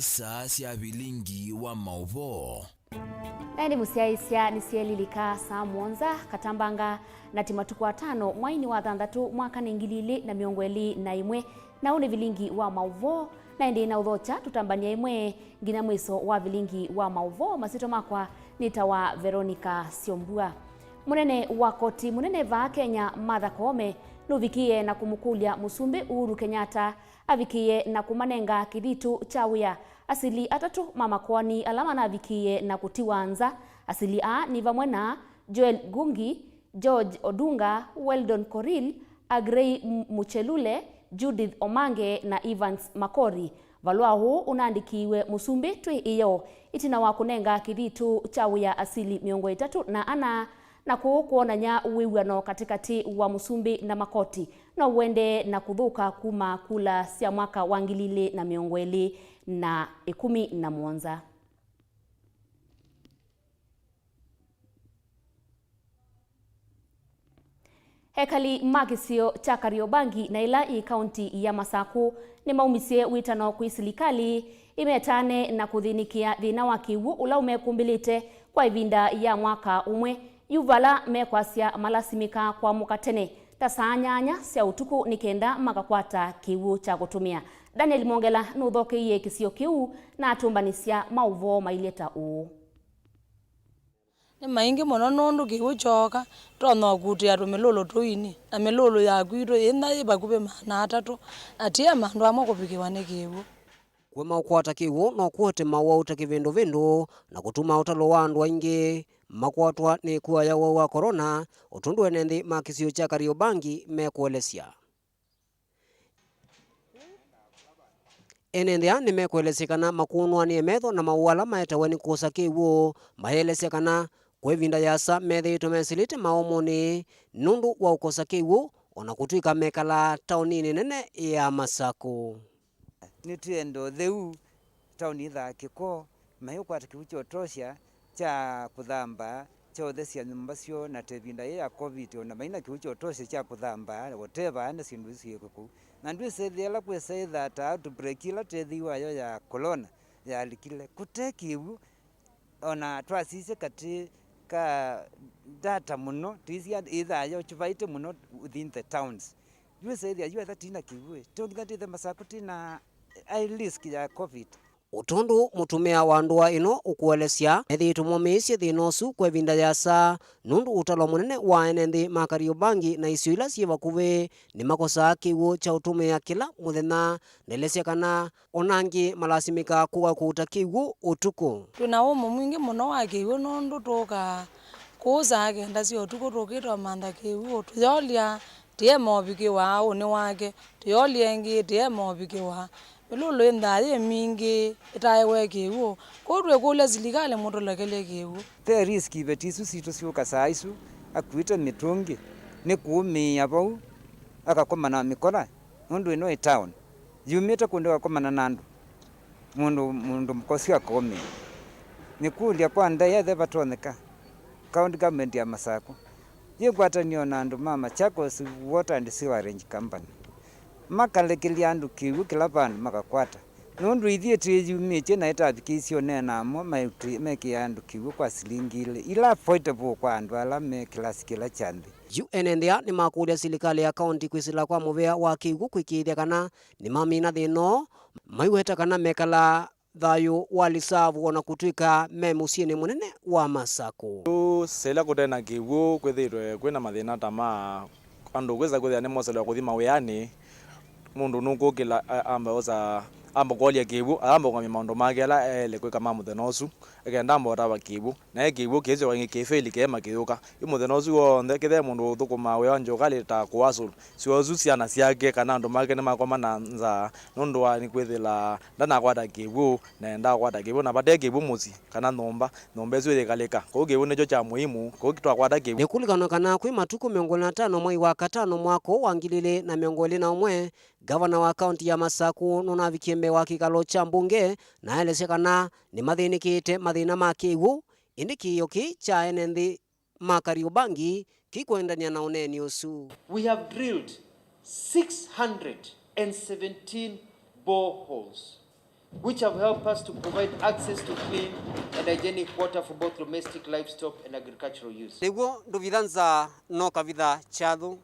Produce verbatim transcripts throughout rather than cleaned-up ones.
Saa sya vilingi wa maũvoo. Na ĩndĩ mũsyaĩĩsya nĩsyelilika saa mũonza katambanga na ti matukũ atano mwainĩ wa thanthatũ mwaka nĩ ngili ilĩ na mĩongo ĩlĩ na ĩmwe. Na ũũ nĩ vilingi wa maũvoo, na ĩndĩ na ũthokya tũtambany'a ĩmwe nginya mwĩso wa vilingi wa maũvoo. Masyĩtwa makwa nĩtawa Veronica Syombua. Mũnene wa koti mũnene vaa Kenya Martha Koome nũvikĩie na kũmũkũlya Mũsumbĩ Uhuru Kenyatta avikĩie na kũmanenga kĩthitũ kya wĩa asili atatũ ma makoani ala manavikĩie na kũtiwa nza. Asili aa nĩ vamwe na Joel Gungi, George Odunga, Weldon Koril, Agrey M-, Muchelule, Judith Omange na Evans Makori. Valũa ũũ ũnaandĩkĩiwe Mũsumbĩ twĩ ĩyoo ĩtina wa kũnenga kĩthitũ kya wĩa asili mĩongo ĩtatũ na ana, na kũu kwonany'a wĩw'ano katĩkatĩ wa Mũsumbĩ na makoti no ũendee na kũthũka kuma kula sya mwaka wa ngili ilĩ na mĩongo ĩlĩ na ĩkũmi na mũonza. Ekali ma kĩsio kya Kariobangi na ĩla yĩ kaunti ya Masakũ nĩmaumisye wĩtano kwĩ silikalĩ ĩmetane na kũthĩnĩkĩa thĩna wa kĩw'ũ ũla ũmekumbĩlĩte kwa ĩvinda ya mwaka ũmwe, yu vala mekwasya malasimĩka kwamũka tene ta saa nyanya sya ũtukũ nĩ kenda makakwata kĩw'ũ kya kũtũmĩa. Daniel Mwongela nũthokeie kĩsio kĩu na atũmbanĩsya maũvoo mailye ta ũũ. Nĩ maingĩ mũno nũndũ kĩw'ũ kyooka, tũtonya ũkutĩa tũmĩlũlũ tũini, na mĩlũlũ ya kwitũ yĩna yĩ vakuvĩ maana atatũ, na ti e mandũ amwe kũvikĩwa nĩ kĩw'ũ. Kũema ũkwata kĩw'ũ no kũete mawau ta kĩvĩndũvĩndũ na kũtuma ũtalo wa andũ aingĩ makwatwa nĩ ĩkua ya ũwau wa corona, ũtũndũ ene nthĩ ma kĩsio kya Kariobangi mekũelesya. Ene nthĩ aa nĩmekũelesya kana makũnwanĩe metho na mawau ala maetawe nĩ kũosa kĩw'ũ. Mayĩelesya kana kwa ĩvinda yĩasa methĩĩtwe mesĩlĩte maũmũnĩ nũndũ wa ũkosa kĩw'ũ, o na kũtw'ĩka mekalaa taoninĩ nene ya Masakũ. Nĩtwĩenda ũtheu, taoni ĩthaa kĩko, mayĩũkwata kĩw'ũ kya ũtosya kya kũthamba, kya ũthesya nyũmba syoo, na ta ĩvinda yĩĩ ya covid, o na maina kĩw'ũ kya ũtosya kya kũthamba, whatever, na syĩndũ isu syĩkwe kũu. Na ndwĩsĩ ĩthĩa ĩla kwĩsa ĩthaa ta outbreak ĩla twethĩiwe nayo ya corona yalikile, kũte kĩw'ũ, o na twasisye katĩ ka data mũno, tũisya ĩthaa yochuvaĩte mũno within the towns. Ndwĩsĩ ĩthĩa yu etha twĩna kĩw'ũ, tũngitha twĩthe Masakũ twĩna high risk ya covid. O tondũ mũtumĩa wa ndũa ĩno ũkũelesya, methĩĩtwe momĩĩsye thĩna ũsu kwa ĩvinda yĩasa, nũndũ ũtalo mũnene wa ene nthĩ ma Kariobangi na isio ila syĩ vakuvĩ nĩmakosaa kĩw'ũ kya ũtũmĩa kĩla mũthenya. Naelesya kana o na angĩ malasimĩkaa kũka kũuta kĩw'ũ ũtukũ. Twĩ na ũmũ mwingĩ mũno wa kĩw'ũ nũndũ tũũkaa kũũ saa kenda sya ũtukũ tũkĩtwa mantha kĩw'ũ, tũyolya, tĩe movikĩwa ũnĩ wake, tũyolya ĩngĩ, tĩe movikĩwa. Mĩlũlũ ĩnthaa yĩ mingĩ ĩtaewe kĩw'ũ, kwoou twĩkũlya silikalĩ mũtũlekelye kĩw'ũ. Ve risk iveti isu sitũ syũka saa isu, akuĩte mĩtũngĩ, nĩ kũũmĩĩa vau, akakoma na mĩkola, nũndũ ĩno ĩ town. Yumĩte kũndũ ĩkakomana na andũ, mũndũ, mũndũ mũkosi akaũmĩĩa. Nĩkũlya kwa ndaĩa ethe vatonyeka, County Government ya Masakũ yĩkwatany'o na andũ ma Machakos Water and Sewerage Company, makalekelya andũ kĩw'ũ kĩla vandũ makakwata, nũndũ ithyĩ twĩyumĩtye na ĩtavikĩisye ũneena amwe maĩtwĩ-, mekĩaa andũ kĩw'ũ kwa silingi ilĩ ila affordable kwa andũ ala me kĩlasi kĩla kya nthĩ. Yu ene nthĩ aa nĩmakũlya silikalĩ ya kaunti kwĩsĩla kwa mũvea wa kĩw'ũ kũĩkĩĩthya kana nĩmamina thĩna ũũ, maiweta kana mekalaa thayũ wa lisavu o na kũtw'ĩka me mũsyĩnĩ mũnene wa Masakũ. Yu saa ila kũte na kĩw'ũ kwĩthĩĩtwe kwĩ na mathĩna ta ma andũ kwĩsa kwĩthĩa nĩmoselwa kũthi mawĩanĩ, mũndũ nũkũkĩla a-, ambe osa, ambe kwolya kĩw'ũ, ambe kũngamya maũndũ make ala eele kwĩka ma mũthenya ũsu, akenda ambe ũtava kĩw'ũ. Na e kĩw'ũ kĩsyo kangĩ kĩfeli keema kĩyũka. Yu mũthenya ũsu w'onthe, kĩthe mũndũ ũthũkũmaa wĩa wa njokalĩ ta kũwasũlũ. Syosu syana syake kana andũ make nĩmakoma na nzaa nũndũ wa nĩkwĩthĩla ndanakwata kĩw'ũ, na endaa kũkwata kĩw'ũ, na vate kĩw'ũ mũsyĩ kana nyũmba, nyũmba ĩsu ĩyĩkalĩka. Kwoou kĩw'ũ nĩkyo kya mũimu, kwoou twakwata kĩw'ũ. Nĩkũlĩkanwa kana kwĩ matukũ mĩongo ĩlĩ na atano mwai wa katano mwaka ũũ wa ngili ilĩ na mĩongo ĩlĩ na ũmwe, ngavana wa kaunti ya Masakũ nũnavikie mbee wa kĩkalo kya mbunge na aelesya kana nĩmathĩnĩkĩte mathĩna ma kĩw'ũ, ĩndĩ kĩĩo kĩĩ kya ene nthĩ ma Kariobangi kĩkwendania na ũneeni ũsu. We have drilled six hundred and seventeen boreholes. which have helped us to provide access to clean and hygienic water for both domestic livestock and agricultural use. Nĩw'o ndũvitha nzaa no kavitha kyathũ,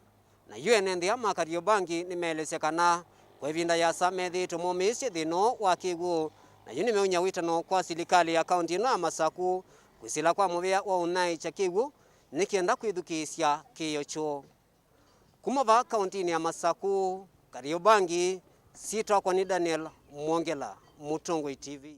na yu ene nthĩ ma Kariobangi nĩmeelesya kana kwa ĩvinda yĩasa methĩĩtwe momĩĩsye thĩna ũũ wa kĩw'ũ, na yu nĩmeũny'a wĩtano kwa silikalĩ ya kaũntĩ ĩno ya Masaku kwĩsĩla kwa mũvĩa wa ũnyaĩĩkya kĩw'ũ nĩ kenda kwĩthukĩĩsya kĩĩo kyoo. Kuma vaa kaũntĩnĩ ya Masaku, Kariobangi, syĩtwa wakwa nĩ Daniel Mwongela, Mũtongoi T V.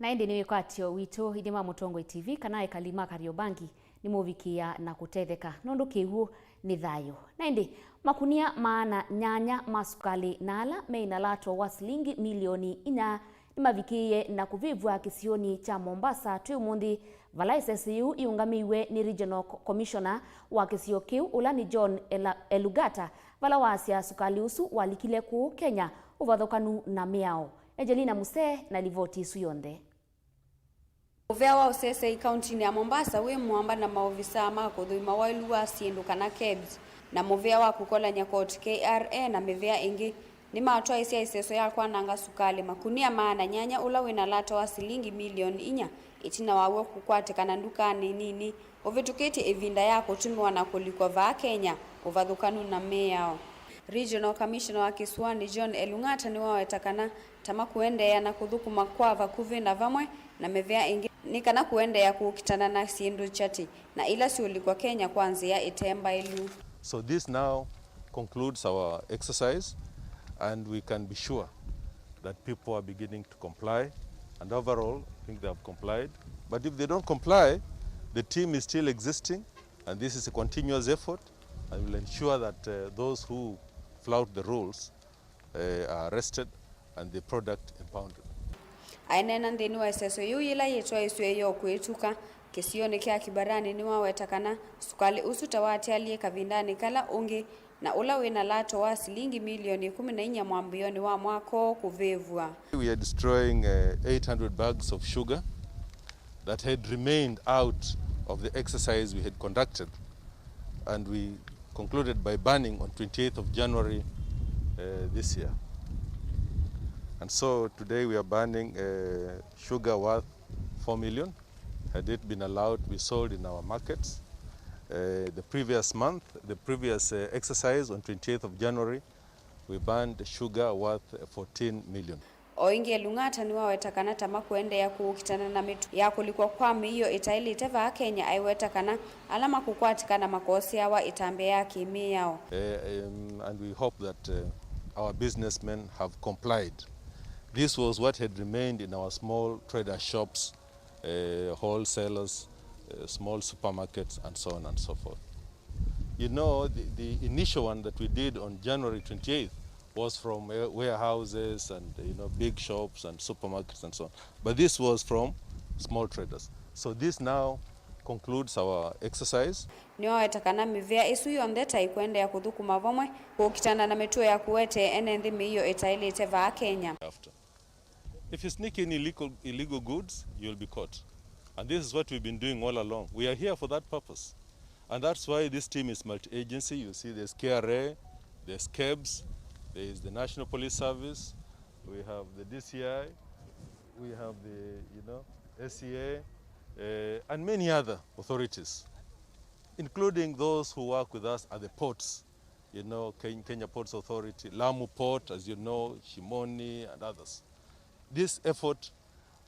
Na ĩndĩ nĩ wĩkwatyo witũ, ithyĩ ma Mũtongoi T V, kana ekali ma Kariobangi nĩmũvikĩĩa na kũtetheka nũndũ kĩw'ũ nĩ thayũ. Na ĩndĩ makunia maana nyanya ma sukalĩ na ala me na lato wa silingi milioni inya nĩmavikĩĩe na kũvĩvw'a kĩsionĩ kya Mombasa twĩ ũmũnthĩ, vala ĩseso yĩu yĩũngamĩiw'e nĩ Regional Co-, Commissioner wa kĩsio kĩu, ũla nĩ John Ela-, Elugata, vala waasya sukalĩ ũsu walikile kũũ Kenya ũvathũkanu na mĩao. Angelina Musee na livoti ĩsu yonthe. Mũvĩa wa ũsesei kauntinĩ ya Mombasa wĩ mũamba na maovisaa ma kũthũima waĩlu wa syĩndũ kana kebs, na mũvĩa wa kũkolany'a koti, K R A, na mĩvĩa ĩngĩ nĩmatwaĩsya ĩseso ya kwananga sukalĩ makunia maana nyanya ũla wĩ na lato wa silingi milioni inya, ĩtina waw'o kũkwatĩkana ndukanĩ nini ũvĩtũkĩtye ĩvinda ya kũtũmĩwa na kũlikwa vaa Kenya ũvathũkanu na mĩao. Regional Commissioner wa kĩsũanĩ John Elung'ata nĩwaweta kana tama kũendeea na kũthũkũma kwa vakuvĩ na vamwe na mĩvĩa ĩngĩ nĩ kana kũendeea kũkitana na syĩndũ kyatĩ na ila syũlikwa Kenya kwa nzĩa ĩte mbaĩlu. So this now concludes our exercise, and we can be sure that people are beginning to comply, and overall, I think they have complied. But if they don't comply, the team is still existing, and this is a continuous effort, and we'll ensure that, uh, those who flout the rules, uh, are arrested and the product impounded. Aineena nthĩnĩ wa ĩseso yĩu yĩla yĩtwaĩsw'e yo kwĩtuka kĩsionĩ kya Kibarani, nĩwaweta kana sukalĩ ũsu ta watialie kavindanĩ kala ũngĩ na ũla wĩ na lato wa silingi milioni ĩkũmi na inya mwambĩĩonĩ wa mwaka ũũ kũvĩvw'a. We are destroying, uh, eight hundred bags of sugar that had remained out of the exercise we had conducted, and we concluded by banning on twenty-eighth of January, uh, this year. And so today we are banning, uh, sugar worth four million. Had it been allowed to be sold in our markets, uh, the previous month, the previous, uh, exercise on twenty-eighth of January, we banned sugar worth fourteen million. O ĩngĩ, Elung'ata nĩwaweta kana tama kũendeea kũũkitana na mĩtuo ya kũlikwa kwa mĩio ĩtaĩlĩte vaa Kenya, aiweta kana ala makũkwatĩkana makoseawa ĩtambya ya kĩmĩao. Eh, um, and we hope that, uh, our businessmen have complied. This was what had remained in our small trader shops, uh, wholesalers, uh, small supermarkets, and so on and so forth. You know, the, the initial one that we did on January twenty-eighth was from, uh, warehouses and, you know, big shops and supermarkets and so on. But this was from small traders. So this now concludes our exercise. Nĩwaweta kana mĩvĩa ĩsu yonthe ta ĩkũendeea kũthũkũma vamwe kũkitana na mĩtuo ya kũete ene nthĩ mĩio ĩtaĩlĩte vaa Kenya. After. If you sneak in illegal, illegal goods, you'll be caught. And this is what we've been doing all along. We are here for that purpose. And that's why this team is multi-agency. You see, there's K R A, there's kebs, there is the National Police Service, we have the D C I, we have the, you know, S E A, uh, and many other authorities, including those who work with us at the ports, you know, Ken-, Kenya Ports Authority, Lamu Port, as you know, Shimoni, and others. This effort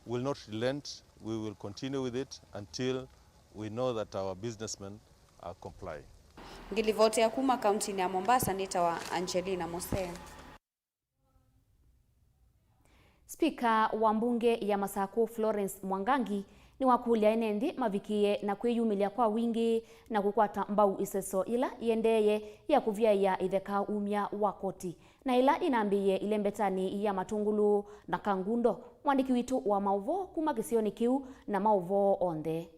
will not relent. We will continue with it until we know that our businessmen are complying. Ngĩlivotea kuma kauntinĩ ya Mombasa, nĩtawa Angelina Musee. Spika wa mbunge ya Masakũ, Florence Mwangangi, nĩwakũlya ene nthĩ mavikĩĩe na kwĩyumĩlya kwa wingĩ na kũkwata mbau ĩseso yĩla yĩendeeye ya kũvyaĩa ĩtheka umya wa koti, na ĩla ĩnambĩĩe ilembetanĩ ya Matũngũlũ na Kangundo. Mwandĩki witũ wa maũvoo kuma kĩsionĩ kĩu na maũvoo onthe.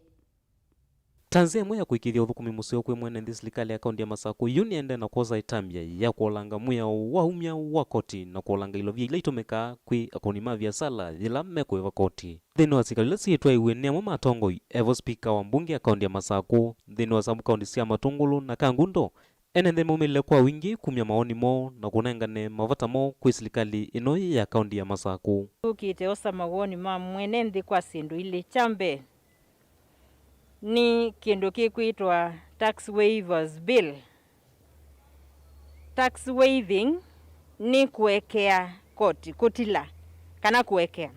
Ta nzĩa ĩmwe ya kũĩkĩĩthya ũthũkũmi mũseo kwĩ mwene nthĩ, silikalĩ ya kaũntĩ ya Masakũ yu nĩendee na kwosa ĩtambya ya kũolanga mwĩao wa umya wa koti na kũolanga ilovia ila itũmĩkaa kwĩ akũni ma viasala yĩla mekũĩva koti. Nthĩnĩ wa sikalĩ ila syĩtwaĩw'e nĩ amwe ma atongoi, evo spika wa mbunge ya kaũntĩ ya Masakũ, nthĩnĩ wa sub-kaũntĩ sya Matũngũlũ na Kangundo, Ene nthĩ maumĩlile kwa wingĩ kumya mawoni moo na kũnengane mavata moo kwĩ silikalĩ ĩno ya kaũnti ya Masakũ. Tũkĩte osa mawoni ma mwene nthĩ kwa syĩndũ ilĩ. Kya mbee, nĩ kĩndũ kĩkwĩtwa tax waivers bill. Tax waiving nĩ kũekea koti, kũtila, kana kũekea.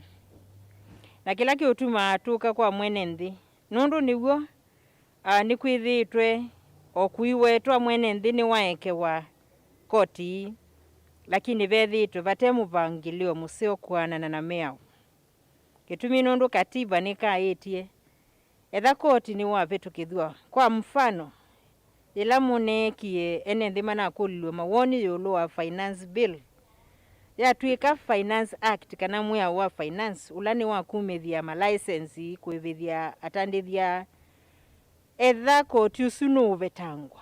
Na kĩla kĩũtumaa tũka kwa mwene nthĩ, nũndũ nĩw'o, a, nĩkwĩthĩĩtwe o kũiwetwa mwene nthĩ nĩwaekewa koti, lakini vethĩĩtwe vate mũvangĩlĩo mũseo kũanana na mĩao. Kĩtumi nũndũ katiba nĩkaĩtye, etha koti nĩwavĩtũkĩthw'a. Kwa mfano, yĩla mũneekie ene nthĩ manakũlilw'e mawoni ĩũlũ wa finance bill, yatw'ĩka Finance Act kana mwĩao wa finance ũla nĩ wa kumĩthya malaisensi, kũĩvĩthya atandĩthya, etha koti ũsu nũũvetangwa,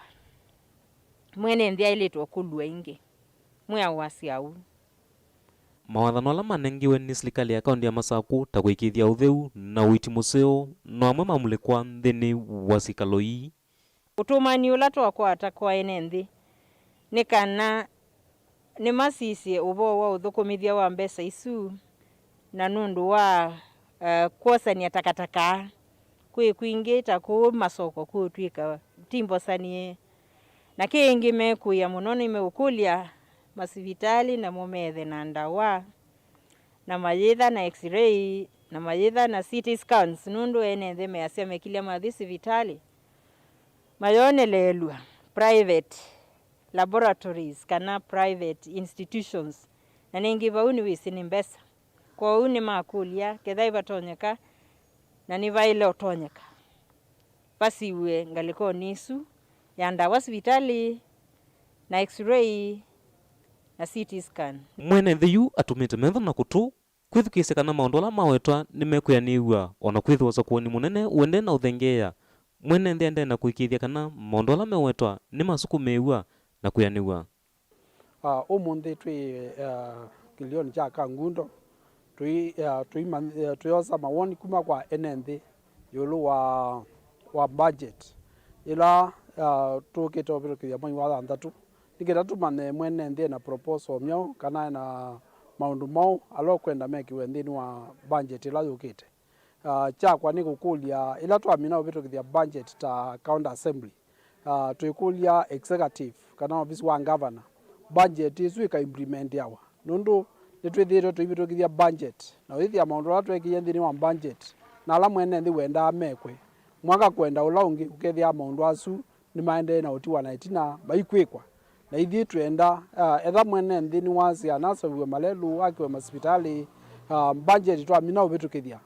mwene nthĩ aĩlĩtwe ũkũlw'a ĩngĩ. Mwĩao wasya ũu. Mawathano ala manengiwe nĩ silikalĩ ya kaũnti ya Masakũ ta kũĩkĩĩthya ũtheu na ũiiti mũseo no amwe mamulĩkwa nthĩnĩ wa syĩkalo ii. Ũtũmani ũla twakwata kwa ene nthĩ nĩ kana nĩmasisye ũvoo wa ũthũkũmĩthya wa mbesa isu, na nũndũ wa, eh, kwosany'a takataka kwĩ kwingĩ ta kũu Masoko kũũtw'ĩka ti mbosanie. Na kĩngĩ mekũĩa mũno nĩmeũkũlya masivitalĩ namo methe na ndawa, na mayĩtha na x-ray, na mayĩtha na C T scans, nũndũ ene nthĩ measya mekilya mathi sivitalĩ, mayoneleelw'a private laboratories kana private institutions, na nĩngĩ vau nĩwĩsĩ nĩ mbesa. Kwoou nĩmakũlya ketha ĩvatonyeka, na nĩvaĩle ũtonyeka, vasiw'e ngalĩkonĩ ĩsu ya ndawa sivitalĩ, na x-ray, na C T scan. Mwene nthĩ yu atũmĩte metho na kũtũ kwĩthukĩĩsya kana maũndũ ala mawetwa nĩmekwĩanĩĩw'a, o na kwĩthĩwa ũsakũani mũnene ũendee na ũthengeea. Mwene nthĩ aendee na kũĩkĩĩthya kana maũndũ ala mewetwa nĩmasũkũmĩĩw'a na kwĩanĩw'a. Ah, ũmũnthĩ twĩ, ah, kĩlĩonĩ kya Kangundo, tũi-, ah, tũiman-, ah, tũyosa mawoni kuma kwa ene nthĩ ĩũlũ wa, wa budget ĩla, ah, tũkĩte ũvĩtũkĩthya mwei wa thanthatũ. Nĩ kenda tũmanye mwene nthĩ ena proposal myaũ kana ena maũndũ maũ ala ũkwenda mekĩwe nthĩnĩ wa budget ĩla yũkĩte. Ah, kyakwa nĩ kũkũlya, ĩla twamina ũvĩtũkĩthya budget ta County Assembly, ah, twĩkũlya executive kana ovisi wa governor, budget ĩsu ĩka implementiawa, nũndũ nĩtwĩthĩĩtwe tũivĩtũkĩthya budget na ũyĩthĩa maũndũ ala tweekĩie nthĩnĩ wa budget na ala mwene nthĩ wendaa mekwe. Mwaka kwenda ũla ũngĩ, ũkethĩa maũndũ asu nĩmaendee na ũtiwa na ĩtina, maikwĩkwa. Na ithyĩ twĩenda, ah, etha mwene nthĩ nĩwasya naseũvw'e malelũ, akĩwe masivitalĩ, ah, budget twamina ũvĩtũkĩthya,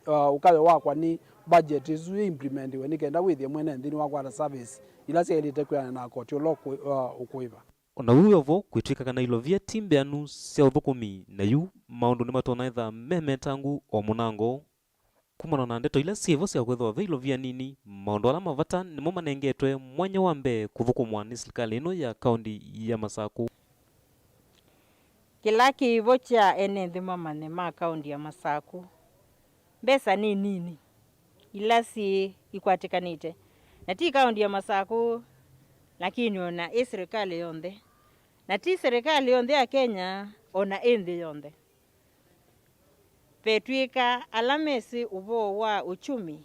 ah, ũkayo wakwa nĩ budget ĩsu ĩ implementiwe nĩ kenda wĩthĩe mwene nthĩ nĩwakwata service ila syaĩlĩte kwĩanana na koti ũla ũkũ-, ah, ũkũĩva. O na wĩ o vo, kwĩtw'ĩka kana ilovia ti mbĩanu sya ũthũkũmi, na yu maũndũ nĩmatonya ĩtha me metangu o mũnango. Kumana na ndeto ila syĩ vo sya kwĩthĩwa ve ilovia nini, maũndũ ala ma vata nĩmo manengetwe mwanya wa mbee kũthũkũmwa nĩ silikalĩ ĩno ya kaũnti ya Masakũ. Kĩla kĩ vo kya ene nthĩ mamanye ma kaũnti ya Masakũ, mbesa nĩ nini ila syĩ ikwatĩkanĩte, na ti kaũnti ya Masakũ, lakini o na ĩ silikalĩ yonthe, na ti silikalĩ yonthe ya Kenya, o na ĩ nthĩ yonthe. Vetw'ĩka ala mesĩ ũvoo wa uchumi,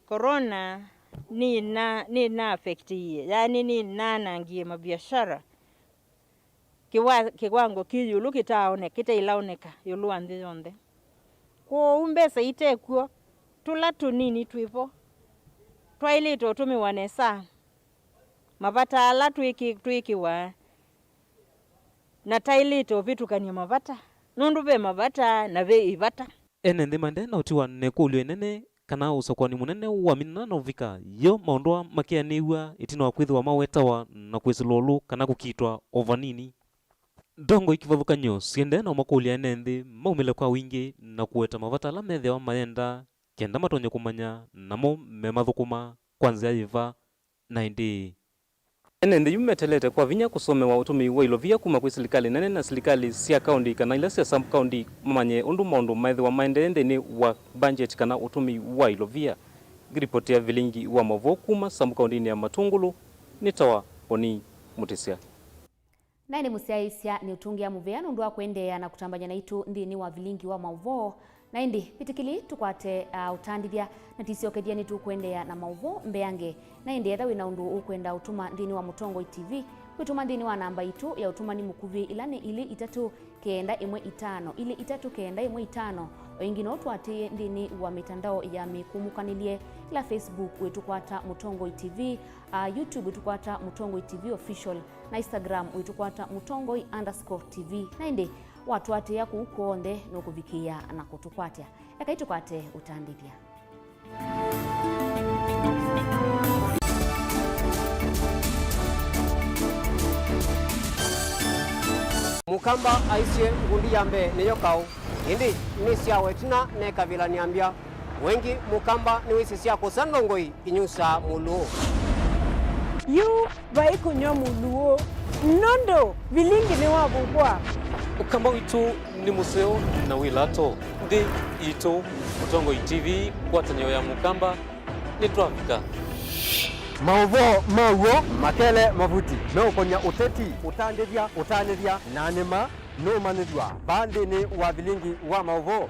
corona nĩna-, nĩna affectie, yaani nĩnanangie mabiashara kĩwa-, kĩwango kĩ ĩũlũ kĩtaaone-, kĩtailaoneka ĩũlũ wa nthĩ yonthe. Kwoou mbesa ite kw'o, tũla tũnini twĩ vo twaĩlĩte ũtũmĩwa nesa, mavata ala twĩkĩ-, twĩkĩwa na taĩlĩte ũvĩtũkany'a mavata, nũndũ ve mavata na ve ĩvata. Ene nthĩ maendee na ũtiwa na ĩkũlyo ĩnene kana ũsakũani mũnene waminana na ũvika, yo maũndũ aa makĩanĩw'a ĩtina wa kwĩthĩwa mawetawa na kwĩsĩlwa ũlũ kana kũkitwa o vanini. Ndongoi kĩvathũkany'o siendee na ũmakũlya ene nthĩ maumĩle kwa wingĩ na kũweta mavata ala methĩawa mayenda, kenda matonye kũmanya namo memathũkũma kwa nzĩa yĩva. Na ĩndĩ, ene nthĩ yu metelete kwa vinya kũsomewa ũtũmĩi wa ilovia kuma kwĩ silikalĩ nene na silikalĩ sya kaũnti kana ila sya sub-county mamanye ũndũ maũndũ maĩthĩwa maendee nthĩnĩ wa budget kana ũtũmĩi wa ilovia. Ngĩripotia vilingi wa maũvoo kuma sub-county-inĩ ya Matũngũlũ, nĩtawa Boni Mutisya. Na ĩndĩ mũsyaĩĩsya nĩ ũtũngĩa mũvea nũndũ wa kũendeea na kũtambany'a naitũ nthĩnĩ wa vilingi wa maũvoo. Na ĩndĩ, vĩtĩkĩli tũkwate, ah, ũtandĩthya, na tisiokethya nĩtũkũendeea na maũvoo mbeange. Na ĩndĩ, ethĩwa wĩ na ũndũ ũkwenda ũtũma nthĩnĩ wa Mũtongoi T V, wĩtũma nthĩnĩ wa namba itũ ya ũtũmani mũkuvĩ, ĩla nĩ ilĩ itatũ kenda ĩmwe itano, ilĩ itatũ kenda ĩmwe itano. O ĩngĩ, no ũtũatĩĩe nthĩnĩ wa mĩtandao ya mĩkũmũkanĩlye, ĩla Facebook wĩtũkwata Mũtongoi T V, a, YouTube wĩtũkwata Mũtongoi T V Official, na Instagram wĩtũkwata Mũtongoi underscore T V. Na ĩndĩ, watũatĩĩa kũu kw'onthe nũkũvikĩĩa na kũtũkwatya. Ekai tũkwate ũtandĩthya. Mũkamba aisye ngundi ya mbee nĩyo kaũ, ĩndĩ nĩ syawa ĩtina mekavĩlanĩa mbya. Wengĩ Mũkamba nĩwĩsĩ sya kũsa ndongoi inyusaa mũlũũ. Yu vai kũnyw'a mũlũũ nũndũ vilingi nĩwavukwa. Ũkamba witũ nĩ mũseo na wĩ lato. Nthĩ itũ, Mũtongoi T V, ngwatanĩo ya Mũkamba, nĩtwavika. Maũvoo ma w'o makele mavuti meũkony'a ũteti, ũtandĩthya, ũtanĩthya, na nĩma nũũmanyĩthw'a vaa nthĩnĩ wa vilingi wa maũvoo.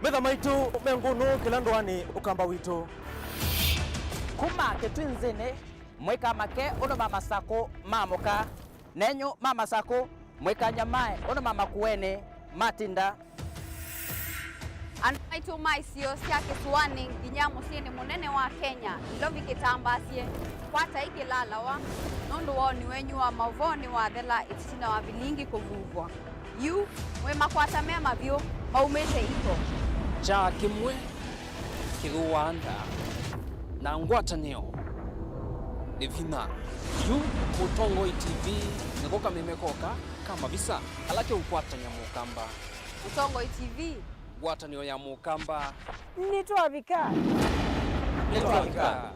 Metha maitũ me ngũnũ kĩla ndũanĩ Ũkamba witũ. Kuma Kĩtwinzĩnĩ, mwĩka make ũndũ ma Masakũ maamũka. Nenyu ma Masakũ, mwĩkany'a mae ũndũ ma Makueni matinda. Andũ maitũ ma isio sya kĩsũanĩ nginya mũsyĩnĩ mũnene wa Kenya, Nairobi kĩtambaasye, kwatai kĩlalawa, nũndũ woni wenyu wa maũvoo nĩwathela ĩtina wa vilingi kũvuvwa. Yu, mwĩ makwata me mavyũ, maumĩte iko. Kyaa kĩmwe kĩthũaa ndaa, na ngwatanĩo nĩ vinya. Yu Mũtongoi T V nĩko kameme koka ka mavisa ala keũkwatany'a Mũkamba. Mũtongoi T V. Ngwatanĩo ya Mũkamba. Nĩtwavika. Nĩtwavika.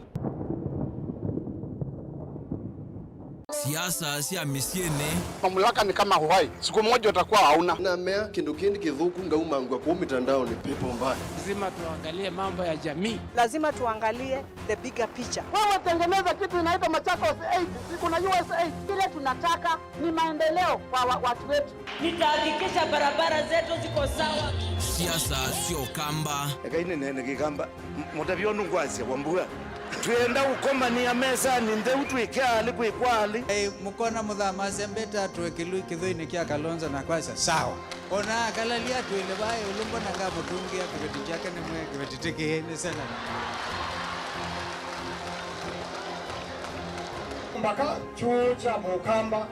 Siasa sya mĩsyĩnĩ. Mamlaka ni kama uhai. Siku moja utakuwa hauna. Namea kĩndũ kĩndĩ kĩthũku ngaumangwa kũu mitandaoni, pepo mbaya. Lazima tuangalie mambo ya jamii. Lazima tuangalie the bigger picture. Wewe tengeneza kitu inaitwa Machakos eight, si kuna U S A. Kile tunataka ni maendeleo kwa wa-, watu wetu. Nitahakikisha barabara zetu ziko sawa. Siasa sya Ũkamba. Ekai nĩneene Kĩkamba. M-, mũtavye ũndũ ngwasya kwa mbua. Twĩenda ũkomanĩa mesanĩ ntheu twĩke alĩ kwĩkwa alĩ. Ei, mũkona mũthama asembete atũe kĩlui kĩthũinĩ kya Kalonzo na kwasya, sawa. Ona akalalia atwĩle vaa ĩũlũ, mbona ngamũtungĩa kĩveti kyake nĩmwe kĩveti tĩkĩĩ nĩ sela. Mpaka chuo cha Mũkamba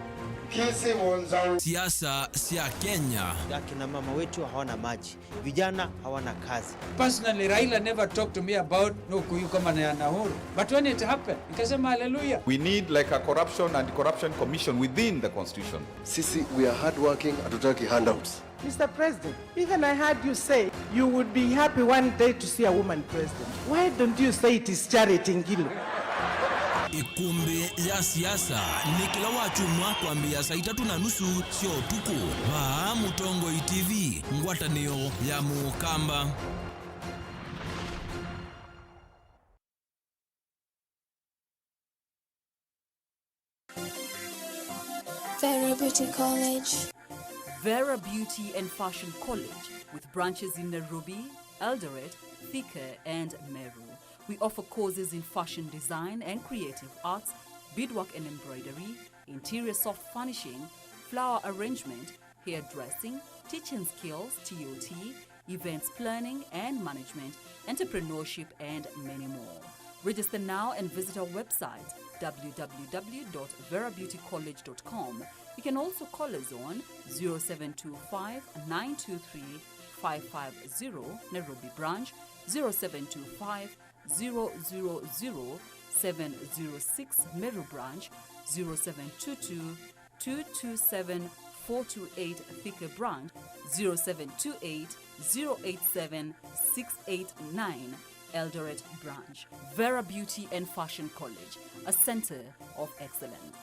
kĩsĩ wonzau. Siasa sya Kenya. Akina mama wetu hawana maji. Vijana hawana kazi. Personally, Raila never talked to me about no kuyu kama na ya Nahuru. But when it happened, nikasema hallelujah. We need, like, a corruption and corruption commission within the constitution. Sisi, we are hardworking, hatutaki handouts. Mister President, even I heard you say you would be happy one day to see a woman president. Why don't you say it is Charity Ngilu? Ĩkũmbĩ ya siasa nĩ kĩla wakyumwa kwambĩĩa saa itatũ na nusu sya ũtukũ. Vaa Mũtongoi T V, ngwatanĩo ya Mũkamba. Vera Beauty College. Vera Beauty and Fashion College, with branches in Nairobi, Eldoret, Thika, and Meru. We offer courses in fashion design and creative arts, beadwork and embroidery, interior soft furnishing, flower arrangement, hairdressing, teaching skills, T O T, events planning and management, entrepreneurship, and many more. Register now and visit our website, w w w dot vera beauty college dot com. You can also call us on zero seven two five, nine two three, five five zero, Nairobi branch, zero seven two five, zero zero zero, seven zero six, Meru branch, zero seven two two, two two seven, four two eight, Thika branch, zero seven two eight, zero eight seven, six eight nine, Eldoret branch. Vera Beauty and Fashion College, a center of excellence.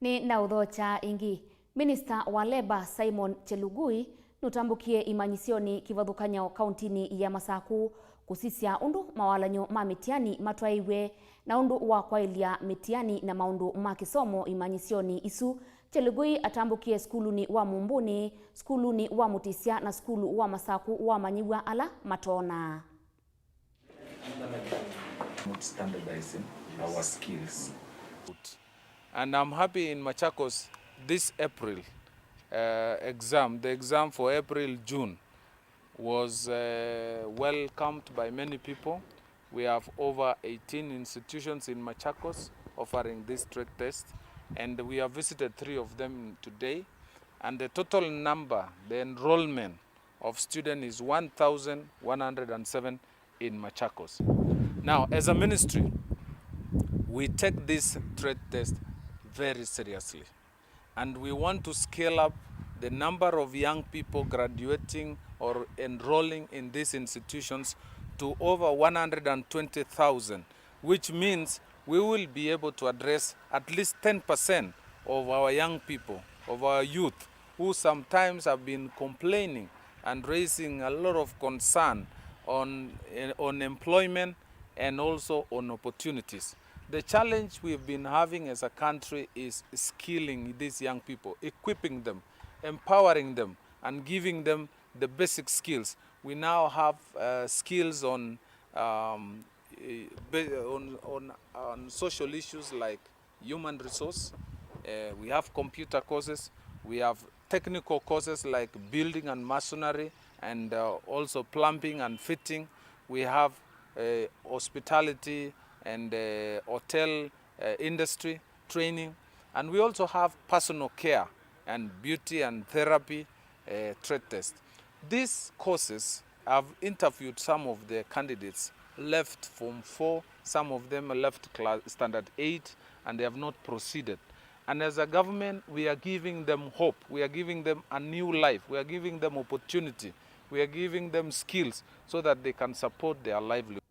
Nĩ na ũthokya ĩngĩ. Minista wa Labour Simon Chelugui nũtambũkie imanyĩsyonĩ kĩvathũkany'o kauntinĩ ya Masaku kũsisya ũndũ mawalany'o ma mĩtiani matwaĩiw'e na ũndũ wa kwaĩlya mĩtiani na maũndũ ma kĩsomo imanyĩsyonĩ isu. Chelugui atambũkie sukulunĩ wa Mumbunĩ, sukulunĩ wa Mũtĩsya na sukulu wa Masaku wamanyĩw'a ala matoonaa. Not standardizing our skills. And I'm happy in Machakos this April uh, exam, the exam for April, June, was uh, welcomed by many people. We have over eighteen institutions in Machakos offering this trade test, and we have visited three of them today. And the total number, the enrollment of students is one thousand one hundred and seven in Machakos. Now, as a ministry, we take this trade test very seriously, and we want to scale up the number of young people graduating or enrolling in these institutions to over one hundred and twenty thousand, which means we will be able to address at least ten percent of our young people, of our youth, who sometimes have been complaining and raising a lot of concern on, on employment and also on opportunities. The challenge we've been having as a country is skilling these young people, equipping them, empowering them, and giving them the basic skills. We now have uh, skills on, um, eh, ba- on, on, on social issues like human resource. Uh, we have computer courses. We have technical courses like building and masonry, and uh, also plumbing and fitting. We have uh, hospitality and uh, hotel uh, industry training. And we also have personal care and beauty and therapy uh, trade test. These courses, I've interviewed some of the candidates, left Form four, some of them left class, Standard eight, and they have not proceeded. And as a government, we are giving them hope. We are giving them a new life. We are giving them opportunity. We are giving them skills so that they can support their livelihood.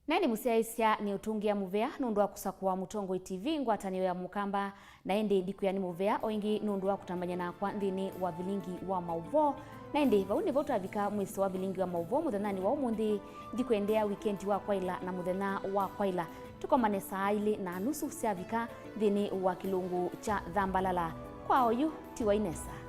Na ĩndĩ mũsyaĩĩsya nĩ ũtũngĩa mũvea nũndũ wa kũsakũa Mũtongoi T V ngwatanĩo ya Mũkamba. Na ĩndĩ ndikwĩa nĩ mũvea o ĩngĩ nũndũ wa kũtambany'a nakwa nthĩnĩ wa vilingi wa maũvoo. Na ĩndĩ vau nĩvo twavika mwĩso wa vilingi wa maũvoo mũthenyanĩ wa ũmũnthĩ. Ndikwendea wikendi wa kwaĩla na mũthenya wa kwaĩla. Tũkomane saa ilĩ na nusu syavika nthĩnĩ wa kĩlungu kya Thambalala. Kwa oyu, tiwai nesa.